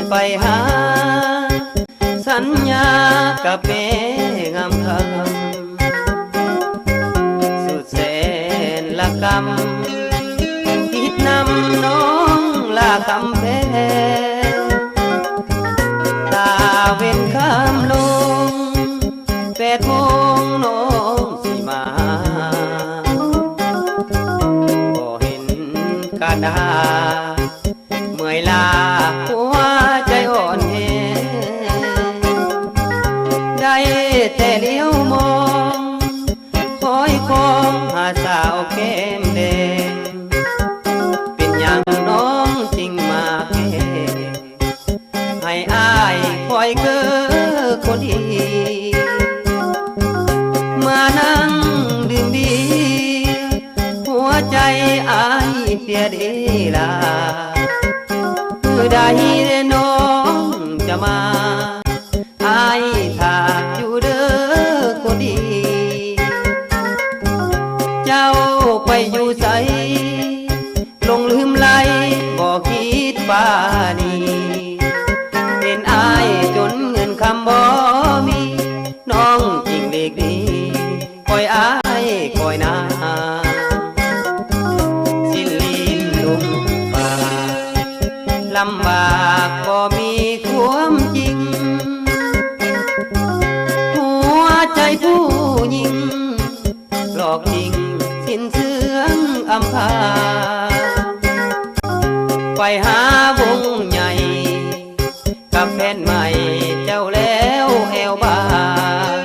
ໄປຫາສັນຍາກັບແມ່ງາມຄຳ ສຸດແສນລະກຳ ຄິດນຳນ້ອງລາຄຳແພງ ຕາເວັນຄ່ຳລົງ ແປດໂມງນ້ອງຊິມາ ບໍ່ເຫັນການດາ ເມື່ອຍລ້າຫົວໃຈອ່ອນແຮງ ໄດ້ແຕ່ຫຼຽວມອງ ຄອຍຄອງຫາສາວແກ້ມແດງ ເປັນຫຍັງນ້ອງຈຶ່ງມາແກ້ ໃຫ້ອ້າຍຄອຍເກີຄົນດີ ມານັ່ງດື່ມເບຍ ຫົວໃຈອ້າຍເປຍເດລາ ມື້ໃດນ້ອງຈະມາ ອ້າຍຖ້າຢູ່ເດີຄົນດີ ເຈົ້າໄປຢູ່ໃສ ຫຼົງລືມໄລບໍ່ຄິດປານີ ເຫັນອ້າຍຈົນເງິນຄຳບໍ່ມີ ນ້ອງຈຶ່ງຫຼີກໜີ ຄອຍອ້າຍຄອຍນາ ສິ້ນລີນລຸມປາກ ລຳບາກບໍ່ມີຄວາມຈິງ ຫົວໃຈຜູ້ຍິງ ຫຼອກຈິງສິ້ນເຊື່ອງອຳພາ ໄປຫາວົງໃຫຍ່ ກັບແຟນໃໝ່ເຈົ້າແລ້ວແອວບາງ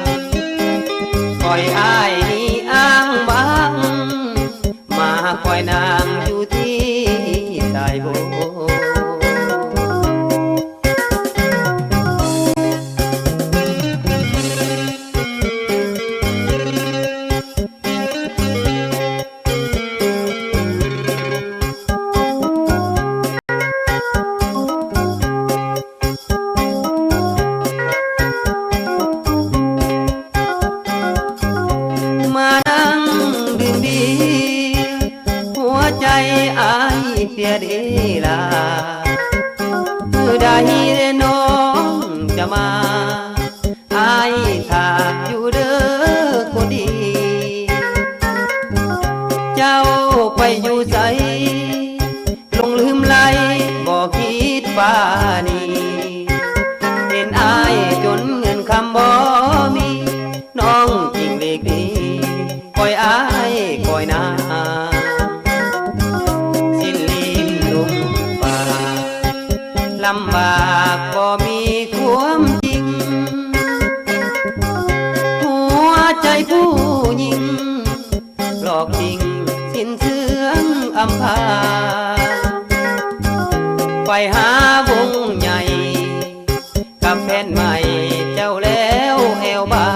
ປ່ອຍອ້າຍນີ້ອ້າງບາງ ມາຄອຍນາງຢູ່ທີ່ສາຍໂບ. ມານັ່ງດື່ມເບຍ ຫົວໃຈອ້າຍເປຍເດລາ ມື້ໃດນ້ອງຈະມາ ອ້າຍຖ້າຢູ່ເດີຄົນດີ ເຈົ້າໄປຢູ່ໃສ ຫຼົງລືມໄລບໍ່ຄິດປານີ ເຫັນອ້າຍຈົນເງິນຄຳບໍ່ມີ ນ້ອງຈຶ່ງຫຼີກໜີ ຄອຍອ້າຍຄອຍນາ ສິ້ນລີນລຸມປາກ ລຳບາກບໍ່ມີຄວາມຈິງ ຫົວໃຈຜູ້ຍິງ ຫຼອກຈິງສິ້ນເຊື່ອງອຳພາ ໄປຫາວົງໃຫຍ່ ກັບແຟນໃໝ່ເຈົ້າແລ້ວແອວບາ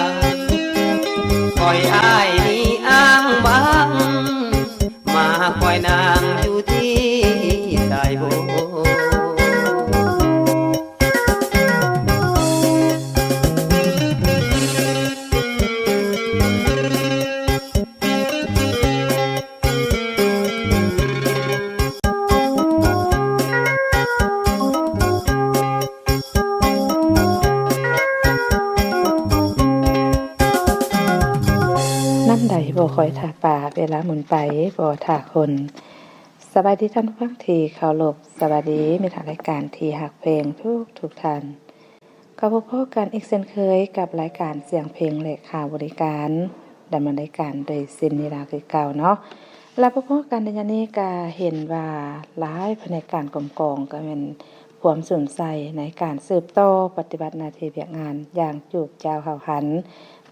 ງ ປ່ອຍອ້າຍນີ້ອ້າງບາງ ມາຄອຍນາງຢູ່ທີ່ສາຍໂບ. ນ້ຳໃດບໍ່ຄອຍຖ້າປາ ເວລາໝູນໄປບໍ່ຖ້າຄົນ. ສະບາຍດີທ່ານຜູ້ຟັງທີ່ເຄົາລົບ, ສະບາຍດີມິດທາງລາຍການທີ່ຮັກແພງທຸກໆທ່ານ. ກໍພົບພໍ້ກັນອີກເຊັ່ນເຄີຍກັບລາຍການສຽງເພງ ແລະ ຂ່າວບໍລິການ, ດຳເນີນລາຍການໂດຍ ຊິນ ນິລາ ຄືເກົ່າເນາະ. ແລະ ພົບພໍ້ກັນໃນຍາມນີ້ກໍເຫັນວ່າຫຼາຍພະແນກການກົມກອງກໍແມ່ນພວມສຸມໃສ່ໃນການສືບຕໍ່ປະຕິບັດໜ້າທີ່ວຽກງານຢ່າງຈູບຈ້າວຫ້າວຫັນ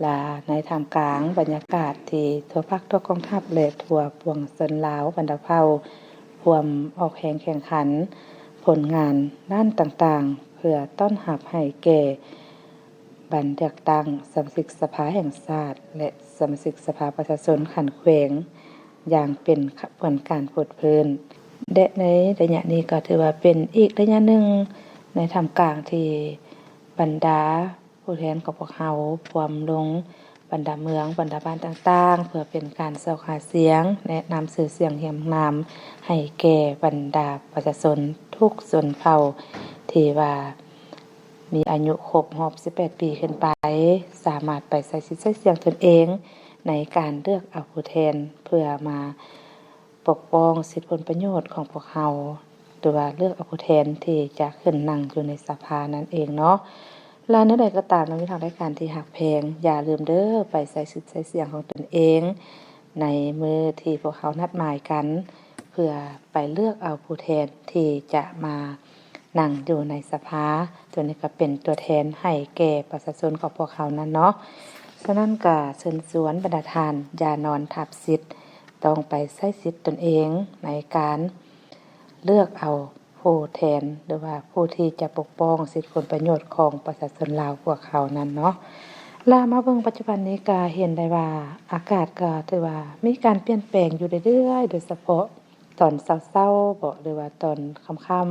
ລະໃນທ່າມກາງບັນຍາກາດທີ່ທົ່ວພັກທົ່ວກອງທັບ ແລະ ທົ່ວປວງຊົນລາວບັນດາເຜົ່າ ພວມອອກແຮງແຂ່ງຂັນຜົນງານດ້ານຕ່າງໆ ເພື່ອຕ້ອນຮັບໃຫ້ແກ່ບັນເລືອກຕັ້ງສະມາຊິກສະພາແຫ່ງຊາດ ແລະ ສະມາຊິກສະພາປະຊາຊົນຂັ້ນແຂວງ ຢ່າງເປັນຂະບວນການຟົດຟື້ນ ແລະ ໃນໄລຍະນີ້ກໍຖືວ່າເປັນອີກໄລຍະໜຶ່ງໃນທ່າມກາງທີ່ບັນດາ ຜູ້ແທນຂອງພວກເຮົາພວມລົງບັນດາເມືອງ, ບັນດາບ້ານຕ່າງໆ ເພື່ອເປັນການຊອກຫາສຽງ, ແນະນຳຊື່ສຽງຮຽງນາມໃຫ້ແກ່ບັນດາປະຊາຊົນທຸກຊົນເຜົ່າ ທີ່ວ່າມີອາຍຸຄົບຮອບສິບແປດປີຂຶ້ນໄປ ສາມາດໄປໃຊ້ສິດໃຊ້ສຽງຕົນເອງໃນການເລືອກເອົາຜູ້ແທນ ເພື່ອມາປົກປ້ອງສິດຜົນປະໂຫຍດຂອງພວກເຮົາ ຫຼືວ່າເລືອກເອົາຜູ້ແທນທີ່ຈະຂຶ້ນນັ່ງຢູ່ໃນສະພານັ້ນເອງເນາະ. ແລະ ແນວໃດກໍຕາມເນາະ ມິດຮັກລາຍການທີ່ຮັກແພງ, ຢ່າລືມເດີ້ ໄປໃຊ້ສິດໃຊ້ສຽງຂອງຕົນເອງ ໃນມື້ທີ່ພວກເຮົານັດໝາຍກັນ ເພື່ອໄປເລືອກເອົາຜູ້ແທນທີ່ຈະມານັ່ງຢູ່ໃນສະພາ. ຕົວນີ້ກໍເປັນຕົວແທນໃຫ້ແກ່ປະຊາຊົນຂອງພວກເຮົານັ້ນເນາະ. ສະນັ້ນກໍເຊີນຊວນບັນດາທ່ານ ຢ່ານອນທັບສິດ, ຕ້ອງໄປໃຊ້ສິດຕົນເອງໃນການເລືອກເອົາ ຜູ້ແທນ ຫຼືວ່າຜູ້ທີ່ຈະປົກປ້ອງສິດຜົນປະໂຫຍດຂອງປະຊາຊົນລາວພວກເຮົານັ້ນເນາະ. ລະມາເບິ່ງປັດຈຸບັນນີ້ກະເຫັນໄດ້ວ່າອາກາດກະຖືວ່າມີການປ່ຽນແປງຢູ່ເລື້ອຍໆ ໂດຍສະເພາະຕອນເຊົ້າໆເບາະ ຫຼືວ່າຕອນຄ່ຳ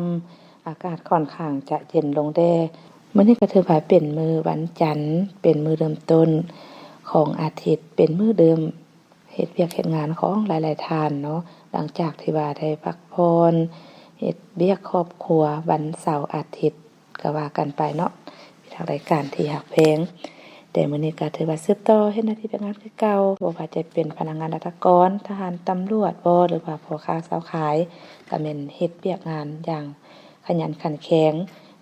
ໆ ອາກາດຂ້ອນຂ້າງຈະເຢັນລົງແດ່. ມື້ນີ້ກະຖືວ່າເປັນມື້ວັນຈັນ ເປັນມື້ເລີ່ມຕົ້ນຂອງອາທິດ ເປັນມື້ເລີ່ມ ເຮັດວຽກເຮັດງານຂອງຫຼາຍໆທ່ານເນາະ ຫຼັງຈາກທີ່ວ່າໄດ້ພັກຜ່ອນ ເຮັດວຽກຄອບຄົວ ວັນເສົາອາທິດກໍວ່າກັນໄປເນາະ ມີທັງລາຍການທີ່ຮັກແພງ. ແຕ່ມື້ນີ້ກໍຖືວ່າສືບຕໍ່ເຮັດໜ້າທີ່ວຽກງານຄືເກົ່າ ບໍ່ວ່າຈະເປັນພະນັກງານລັດຖະກອນ, ທະຫານ, ຕຳຫຼວດບໍ ຫຼືວ່າພໍ່ຄ້າຊາວຂາຍ ກໍແມ່ນເຮັດວຽກງານຢ່າງຂະຫຍັນຂັນແຂງ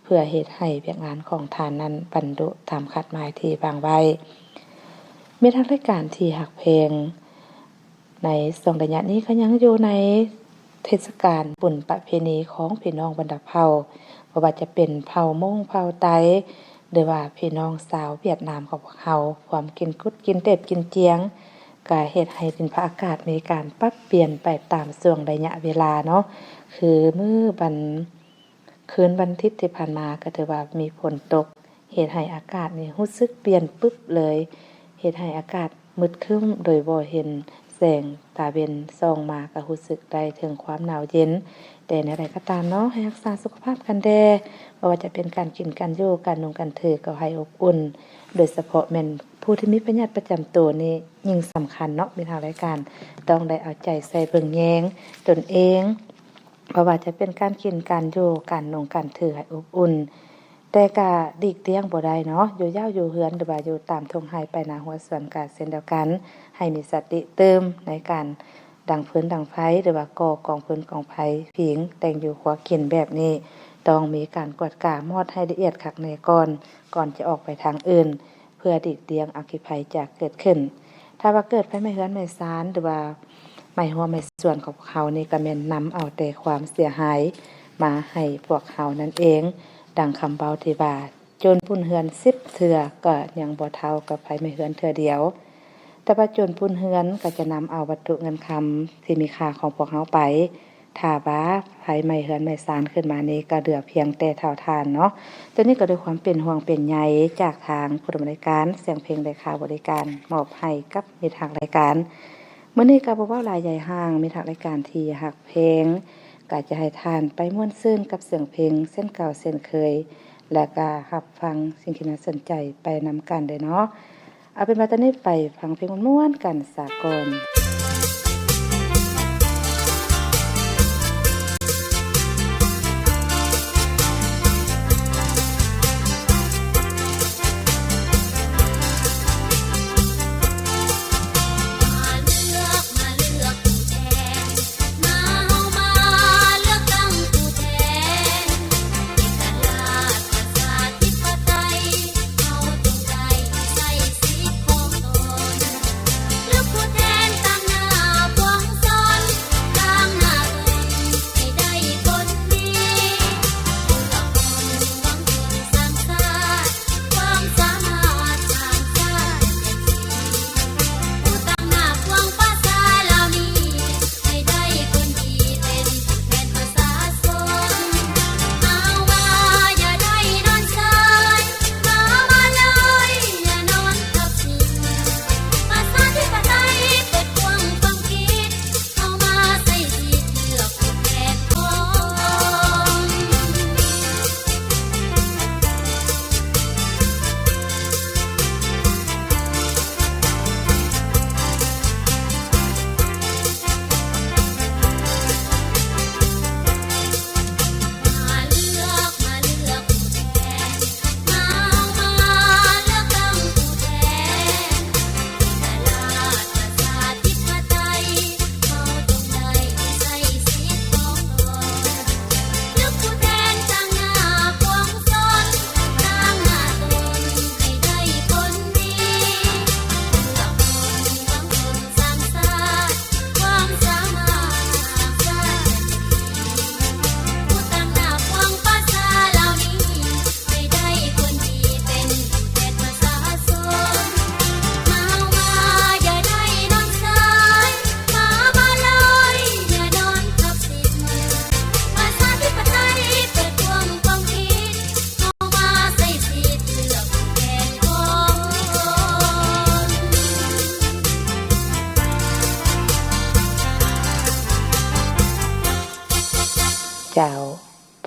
ເພື່ອເຮັດໃຫ້ວຽກງານຂອງທ່ານນັ້ນບັນລຸຕາມຄາດໝາຍທີ່ວາງໄວ້. ມິດຮັກລາຍການທີ່ຮັກແພງ, ໃນຊ່ວງໄລຍະນີ້ກໍຍັງຢູ່ໃນເທດສະການບຸນປະເພນີຂອງພີ່ນ້ອງບັນດາເຜົ່າ, ບໍ່ວ່າຈະເປັນເຜົ່າມົ້ງ, ເຜົ່າໄຕ ຫຼືວ່າພີ່ນ້ອງຊາວຫວຽດນາມຂອງພວກເຮົາ, ຄວາມກິນກຸດກິນເຕັບກິນຈຽງ ກໍເຮັດໃຫ້ດິນຟ້າອາກາດມີການປັບປ່ຽນໄປຕາມຊ່ວງໄລຍະເວລາເນາະ. ຄືມື້ວັນ ຄືນວັນທິດທີ່ຜ່ານມາກໍຖືວ່າມີຝົນຕົກ ເຮັດໃຫ້ອາກາດນີ້ຮູ້ສຶກປ່ຽນປຶບເລີຍ, ເຮັດໃຫ້ອາກາດມືດຄຶ້ມໂດຍບໍ່ເຫັນແສງຕາເວັນສ່ອງມາ ກໍຮູ້ສຶກໄດ້ເຖິງຄວາມໜາວເຢັນ. ແຕ່ແນວໃດກໍຕາມເນາະ, ໃຫ້ຮັກສາສຸຂະພາບກັນແດ່, ບໍ່ວ່າຈະເປັນການກິນການຢູ່ ການນຸ່ງການຖືກໍໃຫ້ອົບອຸ່ນ, ໂດຍສະເພາະແມ່ນຜູ້ທີ່ມີພະຍາດປະຈຳໂຕນີ້ຍິ່ງສຳຄັນເນາະ. ມີທາງລາຍການຕ້ອງໄດ້ເອົາໃຈໃສ່ເບິ່ງແຍງຕົນເອງ ບໍ່ວ່າຈະເປັນການກິນການຢູ່ ການນຸ່ງການຖືໃຫ້ອົບອຸ່ນ, ແຕ່ກະຫຼີກລ່ຽງບໍ່ໄດ້ເນາະ, ຢູ່ເຍົາະຢູ່ເຮືອນ ຫຼືວ່າຢູ່ຕາມທົ່ງໄຮ່ໄປນາຮົ້ວສວນກະເຊັ່ນດຽວກັນ, ໃຫ້ມີສະຕິຕື່ມໃນການດັງຟືນດັງໄຟ ຫຼືວ່າກໍ່ກອງຟືນກອງໄຟຜິງ, ແຕ່ງຢູ່ຄົວກິນແບບນີ້ ຕ້ອງມີການກວດກາມອດໃຫ້ລະອຽດຄັກແນ່ກ່ອນ, ກ່ອນຈະອອກໄປທາງອື່ນ. ເພື່ອຫຼີກລ່ຽງອັກຄີໄພຈະເກີດຂຶ້ນ. ຖ້າວ່າເກີດໄຟໄໝ້ເຮືອນໄໝ້ຊານ ຫຼືວ່າໄໝ້ຮົ້ວໄໝ້ສວນຂອງພວກເຮົານີ້ ກໍແມ່ນນຳເອົາແຕ່ຄວາມເສຍຫາຍມາໃຫ້ພວກເຮົານັ້ນເອງ. ດັ່ງຄຳເວົ້າທີ່ວ່າ, ໂຈນປຸ້ນເຮືອນສິບເທື່ອ ກໍຍັງບໍ່ເທົ່າກັບໄຟໄໝ້ເຮືອນເທື່ອດຽວ. ແຕ່ວ່າໂຈນປຸ້ນເຮືອນກໍຈະນຳເອົາວັດຖຸເງິນຄຳທີ່ມີຄ່າຂອງພວກເຮົາໄປ. ຖ້າວ່າໄຟໄໝ້ເຮືອນໄໝ້ຊານຂຶ້ນມານີ້ ກໍເຫຼືອພຽງແຕ່ເຖົາຖ່ານເນາະ. ໂຕນີ້ກໍດ້ວຍຄວາມເປັນຫ່ວງເປັນໃຍຈາກທາງຜູ້ດຳເນີນການສຽງເພງ ແລະ ຄ່າບໍລິການ ມອບໃຫ້ກັບມິດຮັກລາຍການ. ມື້ນີ້ກໍບໍ່ເວົ້າຫຼາຍໃຫຍ່ຫ່າງ, ມິດຮັກລາຍການທີ່ຮັກແພງ ກໍຈະໃຫ້ທ່ານໄປມ່ວນຊື່ນກັບສຽງເພງເຊັ່ນເກົ່າເຊັ່ນເຄີຍ ແລະ ກໍຮັບຟັງສິ່ງທີ່ໜ້າສົນໃຈໄປນຳກັນເດີເນາະ. ເອົາເປັນວ່າຕອນນີ້ໄປຟັງເພງມ່ວນໆກັນສາກ່ອນ.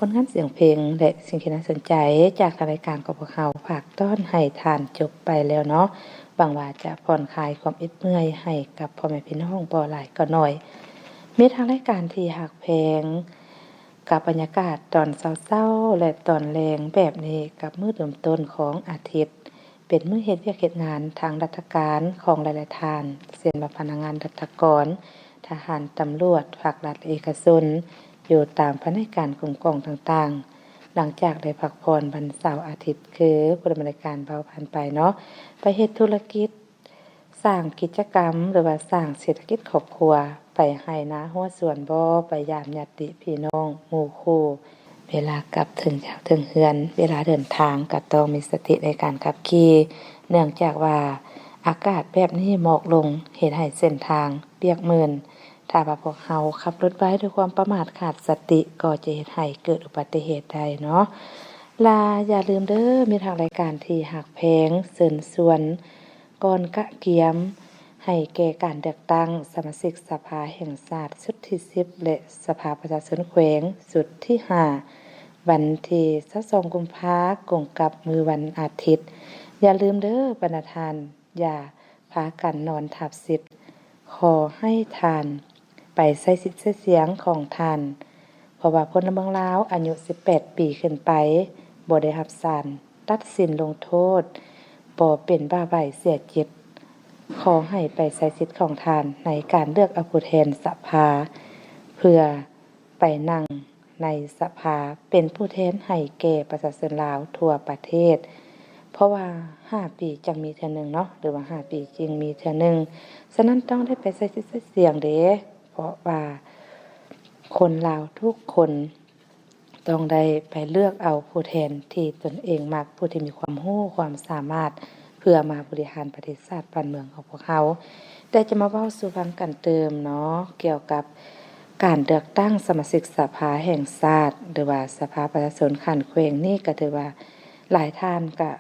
ນງານສຽງເພງ ແລະ ສິ່ງທີ່ໜ້າສົນໃຈຈາກທາງລາຍການຂອງພວກເຮົາ ຝາກຕ້ອນໃຫ້ທ່ານຈົບໄປແລ້ວເນາະ. ຫວັງວ່າຈະຜ່ອນຄາຍຄວາມອິດເມື່ອຍໃຫ້ກັບພໍ່ແມ່ພີ່ນ້ອງບໍ່ຫຼາຍກໍໜ້ອຍ. ມີທາງລາຍການທີ່ຮັກແພງ ກັບບັນຍາກາດຕອນເຊົ້າໆ ແລະ ຕອນແລງແບບນີ້ ກັບມື້ເລີ່ມຕົ້ນຂອງອາທິດ ເປັນມື້ເຮັດວຽກເຮັດງານທາງລັດຖະການຂອງຫຼາຍໆທ່ານ ເຊັ່ນວ່າພະນັກງານລັດຖະກອນ, ທະຫານ, ຕຳຫຼວດ, ພາກລັດ, ເອກະຊົນ ຢູ່ຕາມພະແນກການກົມກອງຕ່າງໆ. ຫຼັງຈາກໄດ້ພັກຜ່ອນວັນເສົາອາທິດ ຄືຜູ້ດຳເນີນລາຍການເວົ້າຜ່ານໄປເນາະ, ໄປເຮັດທຸລະກິດ, ສ້າງກິດຈະກຳ ຫຼືວ່າສ້າງເສດຖະກິດຄອບຄົວ, ໄປໄຮ່ນາຮົ້ວສວນບໍ, ໄປຢາມຍາດຕິພີ່ນ້ອງໝູ່ຄູ່. ເວລາກັບເຖິງເຈົ້າເຖິງເຮືອນ, ເວລາເດີນທາງກໍຕ້ອງມີສະຕິໃນການຂັບຂີ່, ເນື່ອງຈາກວ່າອາກາດແບບນີ້ໝອກລົງ ເຮັດໃຫ້ເສັ້ນທາງປຽກມື່ນ. ຖ້າວ່າພວກເຮົາຂັບລົດໄວດ້ວຍຄວາມປະໝາດຂາດສະຕິ ກໍຈະເຮັດໃຫ້ເກີດອຸບັດຕິເຫດໄດ້ເນາະ. ລະຢ່າລືມເດີ ມີທາງລາຍການທີ່ຮັກແພງ ເຊີນຊວນ ກ່ອນກະກຽມໃຫ້ແກ່ການເລືອກຕັ້ງສະມາຊິກສະພາແຫ່ງຊາດຊຸດທີສິບ ແລະ ສະພາປະຊາຊົນແຂວງຊຸດທີຫ້າ ວັນທີຊາວສອງ ກຸມພາ ກົງກັບມື້ວັນອາທິດ. ຢ່າລືມເດີບັນດາທ່ານ ຢ່າພາກັນນອນທັບສິດ. ຂໍໃຫ້ທ່ານໄປໃຊ້ສິດໃຊ້ສຽງຂອງທ່ານ, ເພາະວ່າພົນລະເມືອງລາວອາຍຸສິບແປດປີຂຶ້ນໄປ ບໍ່ໄດ້ຮັບສານຕັດສິນລົງໂທດ, ບໍ່ເປັນບ້າໃບເສຍຈິດ. ຂໍໃຫ້ໄປໃຊ້ສິດຂອງທ່ານໃນການເລືອກເອົາຜູ້ແທນສະພາ ເພື່ອໄປນັ່ງໃນສະພາ ເປັນຜູ້ແທນໃຫ້ແກ່ປະຊາຊົນລາວທົ່ວປະເທດ. ເພາະວ່າຫ້າປີຈັ່ງມີເທື່ອໜຶ່ງເນາະ, ຫຼືວ່າຫ້າປີຈຶ່ງມີເທື່ອໜຶ່ງ. ສະນັ້ນຕ້ອງໄດ້ໄປໃຊ້ສິດໃຊ້ສຽງເດ້, ເພາະວ່າຄົນລາວທຸກຄົນ ຕ້ອງໄດ້ໄປເລືອກເອົາຜູ້ແທນທີ່ຕົນເອງມັກ, ຜູ້ທີ່ມີຄວາມຮູ້ຄວາມສາມາດ ເພື່ອມາບໍລິຫານປະເທດຊາດບ້ານເມືອງຂອງພວກເຮົາ. ແຕ່ຈະມາເວົ້າສູ່ຟັງກັນຕື່ມເນາະ, ກ່ຽວກັບການເລືອກຕັ້ງສະມາຊິກສະພາແຫ່ງຊາດ ຫຼືວ່າສະພາປະຊາຊົນຂັ້ນແຂວງນີ້ ກໍຖືວ່າຫຼາຍທ່ານກໍ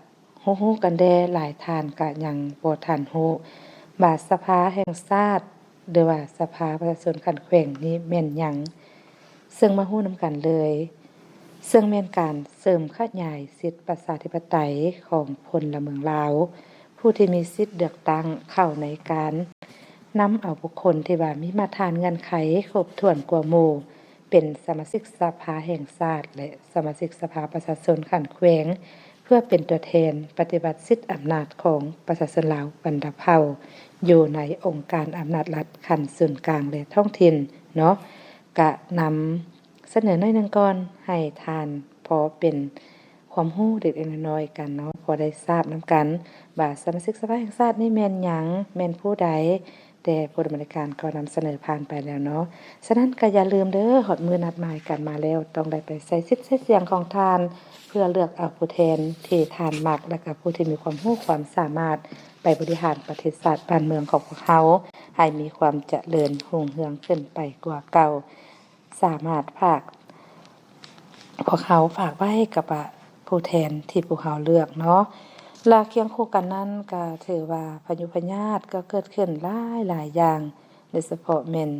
ຮູ້ໆກັນແດ່, ຫຼາຍທ່ານກໍຍັງບໍ່ທັນຮູ້ວ່າສະພາແຫ່ງຊາດ ຫຼືວ່າສະພາປະຊາຊົນຂັ້ນແຂວງນີ້ແມ່ນຫຍັງ? ເຊິ່ງມາຮູ້ນຳກັນເລີຍ, ເຊິ່ງແມ່ນການເສີມຂະຫຍາຍສິດປະຊາທິປະໄຕຂອງພົນລະເມືອງລາວ ຜູ້ທີ່ມີສິດເລືອກຕັ້ງເຂົ້າໃນການນຳເອົາບຸກຄົນທີ່ວ່າມີມາດຖານເງື່ອນໄຂຄົບຖ້ວນກວ່າໝູ່ ເປັນສະມາຊິກສະພາແຫ່ງຊາດ ແລະ ສະມາຊິກສະພາປະຊາຊົນຂັ້ນແຂວງ ເພື່ອເປັນຕົວແທນປະຕິບັດສິດອຳນາດຂອງປະຊາຊົນລາວບັນດາເຜົ່າ ຢູ່ໃນອົງການອຳນາດລັດຂັ້ນສູນກາງ ແລະ ທ້ອງຖິ່ນເນາະ. ກະນຳສະເໜີໜ້ອຍໜຶ່ງກ່ອນ ໃຫ້ທ່ານພໍເປັນຄວາມຮູ້ເລັກໆນ້ອຍໆກັນເນາະ, ພໍໄດ້ຊາບນຳກັນວ່າສະມາຊິກສະພາແຫ່ງຊາດນີ້ແມ່ນຫຍັງ, ແມ່ນຜູ້ໃດ, ແຕ່ຜູ້ດຳເນີນລາຍການກໍນຳສະເໜີຜ່ານໄປແລ້ວເນາະ. ສະນັ້ນກໍຢ່າລືມເດີ, ຮອດມື້ນັດໝາຍກັນມາແລ້ວ, ຕ້ອງໄດ້ໄປໃຊ້ສິດໃຊ້ສຽງຂອງທ່ານ ເພື່ອເລືອກເອົາຜູ້ແທນທີ່ທ່ານມັກ ແລະ ກໍຜູ້ທີ່ມີຄວາມຮູ້ຄວາມສາມາດ ໄປບໍລິຫານປະເທດຊາດບ້ານເມືອງຂອງພວກເຮົາ ໃຫ້ມີຄວາມຈະເລີນຮຸ່ງເຮືອງຂຶ້ນໄປກວ່າເກົ່າ. ສາມາດຝາກ ພວກເຮົາຝາກໄວ້ກັບ ອາ ຜູ້ແທນທີ່ພວກເຮົາເລືອກເນາະ. ແລະ ຄຽງຄູ່ກັນນັ້ນກໍຖືວ່າພະຍຸພະຍາດກໍເກີດຂຶ້ນຫຼາຍໆຢ່າງ, ໂດຍສະເພາະແມ່ນ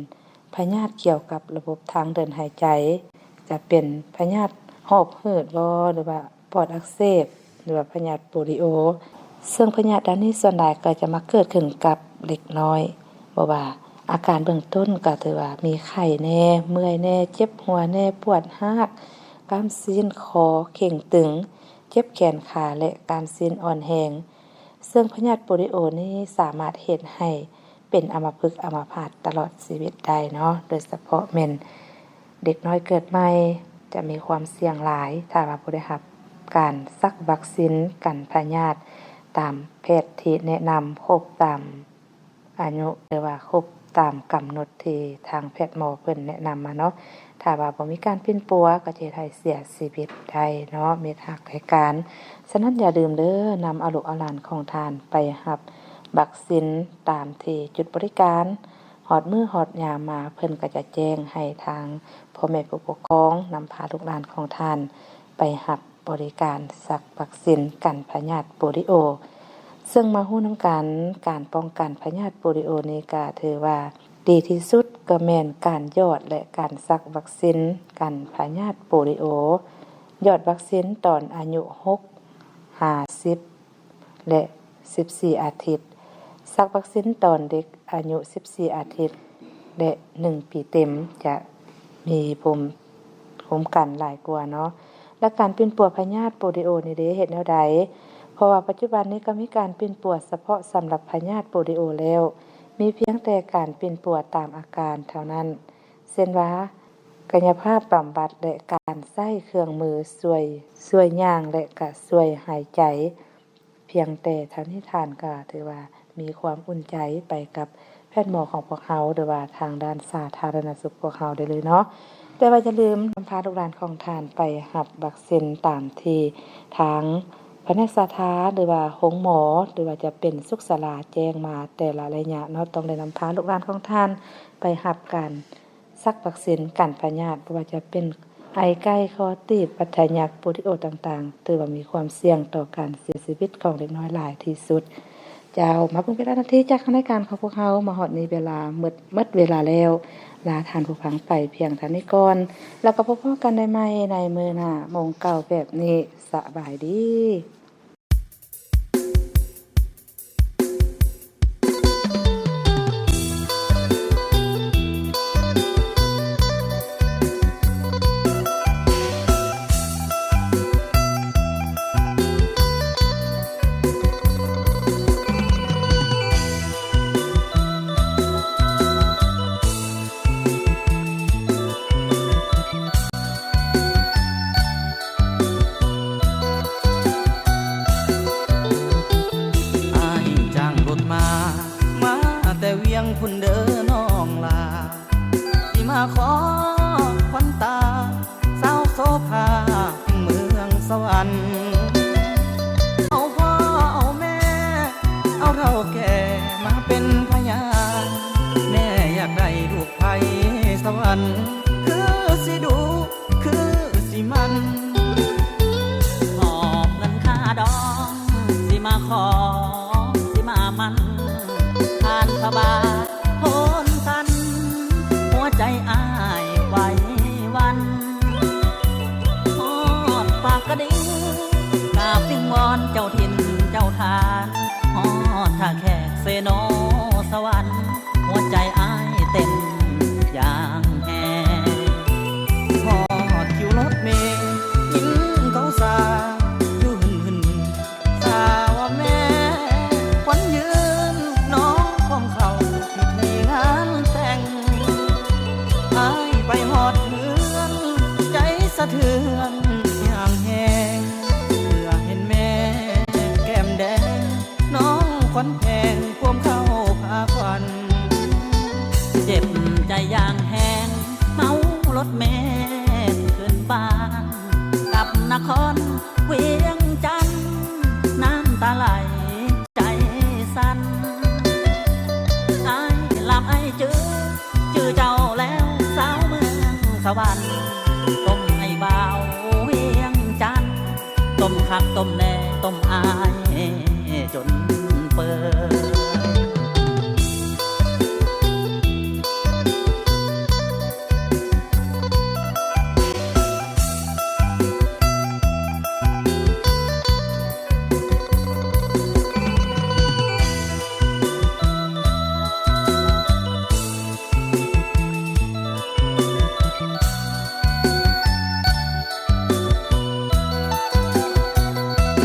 ພະຍາດກ່ຽວກັບລະບົບທາງເດີນຫາຍໃຈ, ຈະເປັນພະຍາດຫອບຫືດບໍ ຫຼືວ່າປອດອັກເສບ ຫຼືວ່າພະຍາດໂປລິໂອ. ເຊິ່ງພະຍາດດ້ານນີ້ສ່ວນຫຼາຍກໍຈະມັກເກີດຂຶ້ນກັບເດັກນ້ອຍ. ບໍ່ວ່າອາການເບື້ອງຕົ້ນກໍຖືວ່າມີໄຂ້ແດ່, ເມື່ອຍແດ່, ເຈັບຫົວແດ່, ປວດຮາກ, ກ້າມຊີ້ນຂໍ້ເຄັ່ງຕຶງ, ເຈັບແຂນຂາ ແລະ ກ້າມຊີ້ນອ່ອນແຮງ. ເຊິ່ງພະຍາດໂປລິໂອນີ້ສາມາດເຮັດໃຫ້ເປັນອຳມະພຶກອຳມະພາດຕະຫຼອດຊີວິດໄດ້ເນາະ, ໂດຍສະເພາະແມ່ນເດັກນ້ອຍເກີດໃໝ່ຈະມີຄວາມສ່ຽງຫຼາຍ ຖ້າວ່າບໍ່ໄດ້ຮັບການສັກວັກຊີນກັນພະຍາດຕາມແພດທີ່ແນະນຳ, ຄົບຕາມ ອາຍຸ ຫຼືວ່າຄົບຕາມກຳນົດທີ່ທາງແພດໝໍເພິ່ນແນະນຳມາເນາະ. ຖ້າວ່າບໍ່ມີການປິ່ນປົວກໍຈະເຮັດໃຫ້ເສຍຊີວິດໄດ້ເນາະ ມິດຮັກແລະການ. ສະນັ້ນຢ່າລືມເດີ, ນຳເອົາລູກເອົາຫຼານຂອງທ່ານໄປຮັບວັກຊີນຕາມທີ່ຈຸດບໍລິການ. ຮອດມື້ຮອດຍາມມາ ເພິ່ນກໍຈະແຈ້ງໃຫ້ທາງພໍ່ແມ່ຜູ້ປົກຄອງນຳພາລູກຫຼານຂອງທ່ານໄປຮັບ ບໍລິການສັກວັກຊີນກັນພະຍາດໂປລິໂອ. ເຊິ່ງມາຮູ້ນຳກັນ, ການປ້ອງກັນພະຍາດໂປລິໂອນີ້ກະຖືວ່າດີທີ່ສຸດກໍແມ່ນການຢອດ ແລະ ການສັກວັກຊິນກັນພະຍາດໂປລິໂອ. ຢອດວັກຊິນຕອນອາຍຸຫົກ ຫ້າ ສິບ ແລະ ສິບສີ່ອາທິດ, ສັກວັກຊິນຕອນເດັກອາຍຸສິບສີ່ອາທິດ ແລະ ໜຶ່ງປີເຕັມ ຈະມີພູມ ຄຸ້ມກັນຫຼາຍກວ່າເນາະ. ແລະ ການປິ່ນປົວພະຍາດໂປລິໂອນີ້ເດ ເຮັດແນວໃດ? ເພາະວ່າປັດຈຸບັນນີ້ກໍມີການປິ່ນປົວສະເພາະສຳລັບພະຍາດໂປລິໂອແລ້ວ, ມີພຽງແຕ່ການປິ່ນປົວຕາມອາການເທົ່ານັ້ນ, ເຊັ່ນວ່າ ກາຍະພາບບຳບັດ ແລະ ການໃຊ້ເຄື່ອງມືຊ່ວຍ, ຊ່ວຍຍ່າງ ແລະ ກະຊ່ວຍຫາຍໃຈ. ພຽງແຕ່ເທົ່ານີ້ທ່ານກໍຖືວ່າມີຄວາມອຸ່ນໃຈໄປກັບແພດໝໍຂອງພວກເຮົາ ຫຼືວ່າທາງດ້ານສາທາລະນະສຸກພວກເຮົາໄດ້ເລີຍເນາະ. ແຕ່ວ່າຢ່າລືມນຳພາລູກຫຼານຂອງທ່ານໄປຮັບວັກຊິນຕາມທີ່ທາງພະແນກສາທາ ຫຼືວ່າໂຮງໝໍ ຫຼືວ່າຈະເປັນສຸກສາລາແຈ້ງມາແຕ່ລະໄລຍະເນາະ. ຕ້ອງໄດ້ນຳພາລູກຫຼານຂອງທ່ານໄປຮັບການ ສັກວັກຊິນກັນພະຍາດ ບໍ່ວ່າຈະເປັນໄອ, ໄຂ້, ຄໍຕີບ, ບັດທະຍັກ, ໂປລິໂອຕ່າງໆ ຖືວ່າມີຄວາມສ່ຽງຕໍ່ການເສຍຊີວິດຂອງເດັກນ້ອຍຫຼາຍທີ່ສຸດ. ເຈົ້າ, ມາເບິ່ງເວລານາທີຈາກທາງລາຍການຂອງພວກເຮົາ ມາຮອດນີ້ເວລາໝົດ, ໝົດເວລາແລ້ວ. ລາທ່ານຜູ້ຟັງໄປພຽງເທົ່ານີ້ກ່ອນ, ແລ້ວກໍພົບພໍ້ກັນໄດ້ໃໝ່ໃນມື້ໜ້າໂມງເກົ້າແບບນີ້. ສະບາຍດີ. ອ້າຍຈ້າງລົດມາ ມາແຕ່ວຽງພຸ້ນເດີນ້ອງຫຼ້າ ຊິມາຂໍຂວັນຕາ ສາວໂສພາແຫ່ງເມືອງສະຫວັນ. ເອົາພໍ່ເອົາແມ່ ເອົາເຖົ້າແກ່ມາເປັນພະຍານ ແມ່ຢາກໄດ້ລູກໃຜສະຫວັນ ຄືຊິດຸ ຄືຊິໝັ່ນ ຫອບເງິນຄ່າດອງ ຊິມາຂໍ ຊິມາໝັ້ນ ຜ່ານພະບາດໂພນສັນ ຫົວໃຈອ້າຍໄຫວຫວັ່ນ ຮອດປາກກະດິງ ກາບວິງວອນເຈົ້າຖິ່ນເຈົ້າຖານ ຮອດທ່າແຂກເຊໂນສະຫວັນ ຫົວໃຈອ້າຍເຕັ້ນຢ່າງແຮງ ຮອດຄິວລົດເມ ຍິນເຂົາສ້າຢູ່ຫຶ່ນໆ ສາວແມ່ຂວັນຍືນ ນ້ອງຄວງເຂົ້າພິທີງານແຕ່ງ ອ້າຍໄປຮອດເຮືອນ ໃຈສະເທືອນຢ່າງແຮງ ເມື່ອເຫັນແມ່ແກ້ມແດງ ນ້ອງຂວັນແພງພວມເຂົ້າພາຂວັນ ເຈັບໃຈຢ່າງແຮງ ເມົາລົດເມຂຶ້ນບ້ານ ກັບນະຄອນວຽງຈັນ ນ້ຳຕາໄຫຼໃຈສັ່ນ ອ້າຍລາບອ້າຍຈື່ ຈື່ເຈົ້າແລ້ວສາວເມືອງສະຫວັນ ຕົ້ມໃຫ້ບ່າວວຽງຈັນ ຕົ້ມຄັກຕົ້ມແນ່ ຕົ້ມອ້າຍຈົນເປີຍ.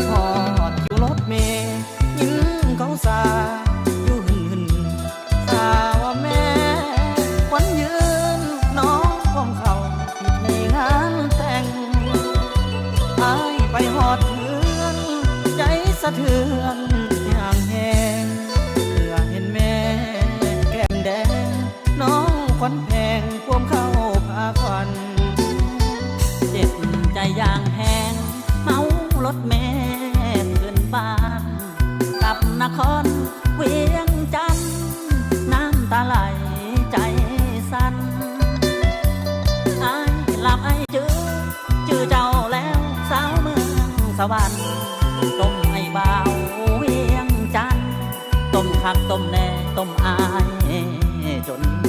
ຮອດຢູ່ລົດເມ ຍິນເຂົາສ້າຢູ່ຫຶ່ນໆ ສາວແມ່ຂວັນຍືນ ນ້ອງຂອງເຂົາພິທີງານແຕ່ງ ອ້າຍໄປຮອດເຮືອນ ໃຈສະເທືອນຢ່າງແຮງ ເມື່ອເຫັນແມ່ແກ້ມແດງ ນ້ອງຂວັນແພງພວມເຂົ້າພາຂວັນ ເຈັບໃຈຢ່າງແຮງ ເມົາລົດເມຂຶ້ນບ້ານ ກັບນະຄອນວຽງຈັນ ນ້ຳຕາໄຫຼໃຈສັ່ນ ອ້າຍລາບອ້າຍຈື່ ຈື່ເຈົ້າແລ້ວສາວເມືອງສະຫວັນ ຕົ້ມໃຫ້ບ່າວວຽງຈັນ ຈົນ